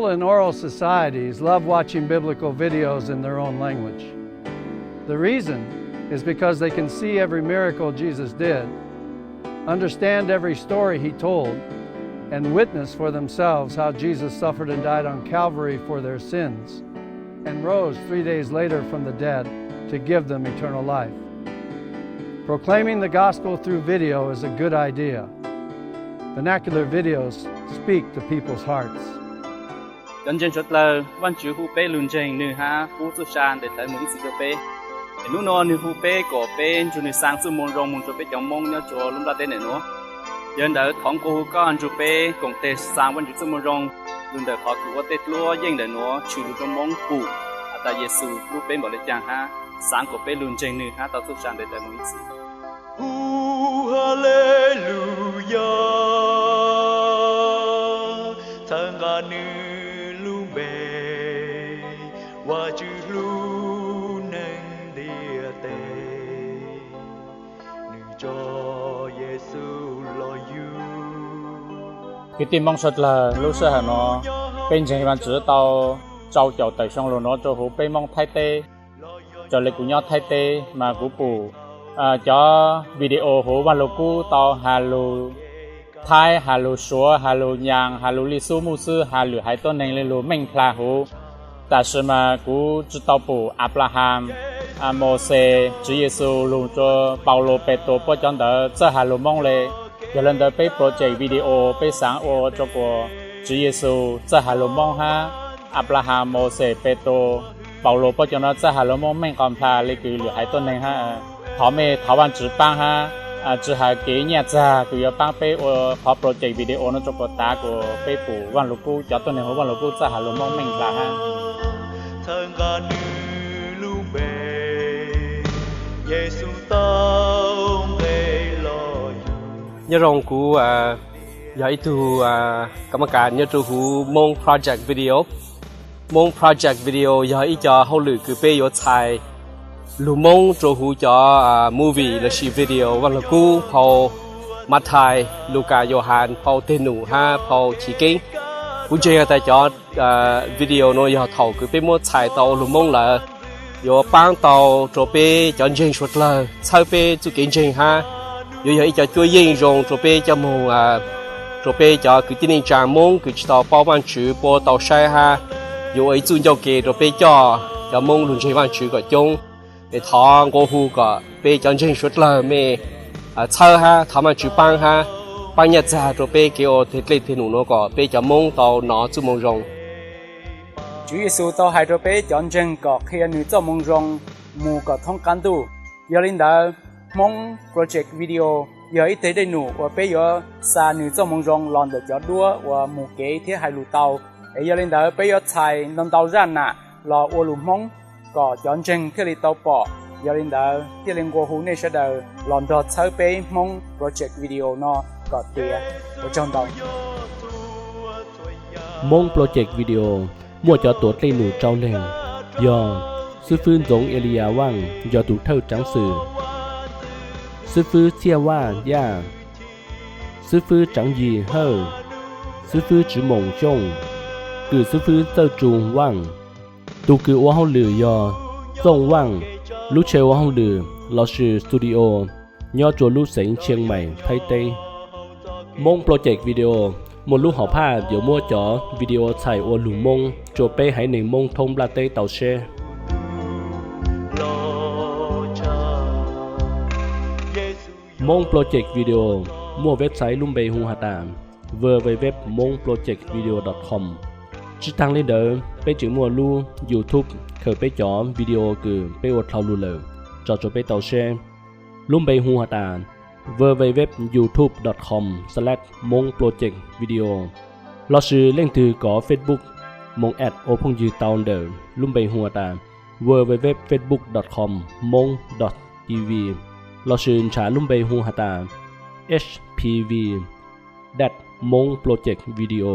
People in oral societies love watching biblical videos in their own language. The reason is because they can see every miracle Jesus did, understand every story he told, and witness for themselves how Jesus suffered and died on Calvary for their sins and rose three days later from the dead to give them eternal life. Proclaiming the gospel through video is a good idea. Vernacular videos speak to people's hearts. Cov ntseeg suav dlawg, Vaajtswv hu peb lug ntseeg nwg hab pub txuj sa ntes dlawv moog ib txhis rua peb. Es nub nua nwg hu peb kuas peb nrug nwg xaa txuj moo zoo moog rua peb cov Moob nyob rua lub nplaj teb ntawm nuav. Yog li ntawd thov nqua hu koj nrug peb koom teg xaa Vaajtswv txuj moo zoo lug ntawm qhov kws ua tej dluab yeej ntawm nuav tshwm lug rua Moob pum has tas Yexus hlub peb npaum le caag hab xaav kuas peb lug ntseeg nwg hab tau txuj sa ntes dlawv moog ib txhis. Hu Haleluyas, txhawb nqa nwg lub npe, Vaajtswv hlub neeg ntiaj teb, nwg tso Yexus los yug. Kwv tij Moob suav dlawg, lub sij hawm nuav peb ntseeg Vaajtswv tau rau caum tawm xyoo lug nuav rua huv peb Moob Thaib teb. Raws le kuv nyob Thaib teb mas kuv pum cov video huv Vaaj Lug Kub tau has lug Thaib, has lug Suav, has lug Nyaas, has lug Lij Xub, Muj Xwb, has lwm haiv tuab neeg le lug meej nplag huv. Tam sim mas kuv tsi tau pum Anplahas, Mauxes, Tswv Yexus lug rua Paulus, Petus puab cov ntawd txawj has lug Moob le. Yog le ntawd peb project video peb xaav ua rua kuas Tswv Yexus txawj has lug Moob hab Anplahas, Mauxes, Petus, Paulus puab cov nuav txawj has lug Moob meej qos nplag le kws lwm haiv tuab neeg hab. Thov mej thov Vaajtswv paab hab tsi has kev nyaj txag kws yuav paab peb ua qhov project video nuav rua kuas tav kuas peb pum Vaaj Lug Kub, cov tuab neeg huv Vaaj Lug Kub txawj has lug Moob meej nplag hab. Txhawb nqa nwg lub npe, Yexus tau nqe los yug. Nyob zoo, kuv yog ib tug kam ma kas nyob rua huv Moob Project Video. Moob Project Video yog ib co hauj lwm kws peb yuav txhais lug Moob rua huv cov movie lossis video Vaaj Lug Kub phau Mathais, Lukas, Yauhas, phau Dej Num hab phau Chiv Keeb. Kuv ntseeg has tas cov video nuav yog thaum kws peb muab txhais tau ua lug Moob lawm, yuav paab tau rua peb cov ntseeg suav dlawg txhawb peb txuj kev ntseeg hab yuav yog ib co cuab yeej zoo rua peb coj moog, rua peb cov kwv tij neej tsaa Moob kws tsi tau paub Vaajtswv puab tau saib hab yuav ua ib txuj ncauj ke rua peb coj cov Moob lug ntseeg Vaajtswv kom coob. Es thov nqua hu kom peb cov ntseeg suav dlawg mej txhawb hab thov Vaajtswv paab hab paab nyaj txag rua peb kev ua teg dlej teg num nuav kom peb cov Moob tau nov txuj moo zoo. Tswv Yexus tau hais rua peb cov ntseeg kom qhia nwg txoj moo zoo mus kom thoob qab ntuj. Yog li ntawd, Hmoob Project Video yog ib teg dej num uas peb yuav xa nwg txoj moo zoo los ntawm cov duab uas mus kev thiab hais lus tau. Es yog li ntawd peb yuav txhais ntau ntau zaj nam los ua lus Hmoob kom cov ntseeg thiaj li tau pom. Yog li ntawd thiaj li nqua hu nej sawv daws los nrog txhawb peb Hmoob Project Video no kom tiav. Ua tsaug ntau. Hmoob Project Video muaj cov tuav dlej num rau leeg, yog xib fwb Ntxoov Elias Vaaj yog tus thawj tsaav xwm, xib fwb Txhiaj Vaj Yaj, xib fwb Tsaav Yis Hawj, xib fwb Tswv Moom Xyooj, kws xib fwb Txawj Tsu Vaaj. Tus kws ua hauj lwm yog Txooj Vaaj, lub tsev ua hauj lwm lossis studio nyob rua lub xeev Tshiang Maim, Thaib teb. Hmoob Project Video muaj lub hom phaj yuav muab cov video txhais ua lug Moob rua peb haiv neeg Moob thoob nplaj teb tau saib. Hmoob Project Video muaj website lub npe hu has tas www hmoob project video com. Tsi taag le ntawd, peb tseem muaj lub YouTube khaws peb cov video kws peb ua dlhau lug lawm tso rua peb tau saib. Lub npe hu has tas www youtube com slash hmoob project video, lossis leej twg kov Facebook moog add ua phooj ywg tau ntawm lub npe hu has tas www facebook com hmoob dot tv, lossis nrhav lub npe hu has tas H P V dash Hmoob Project Video.